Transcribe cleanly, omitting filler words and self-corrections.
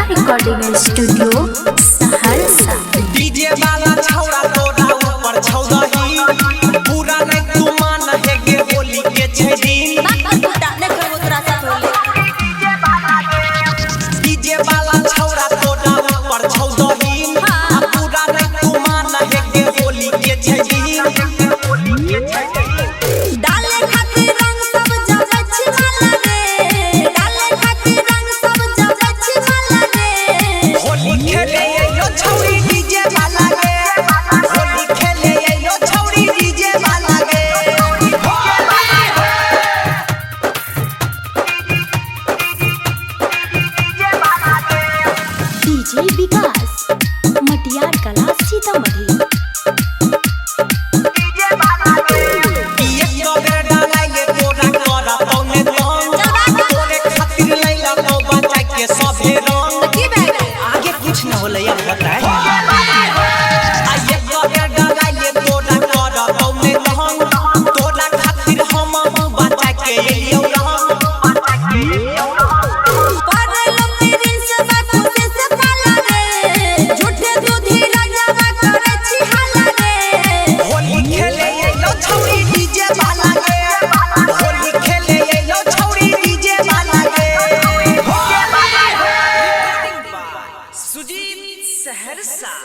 Recording studio Saharsa. DJ वाला छौड़ा तोरा ऊपर छौ दही, पूरा नहीं तू मान हे गे होली के छै दिन। डीजे वाला छौड़ा तोरा ऊपर छौ दही, आ पूरा नहीं तू मान हे गे होली के छै दिन। डाले खातिर रंग सब जबै छी माला रे, डाले खातिर रंग सब जबै छी माला रे। होली खेले अइलो छौरी डीजे वाला गे, होली खेले अइलो छौरी डीजे वाला गे। डीजे विकास, मटियार कला, सीतामढ़ी।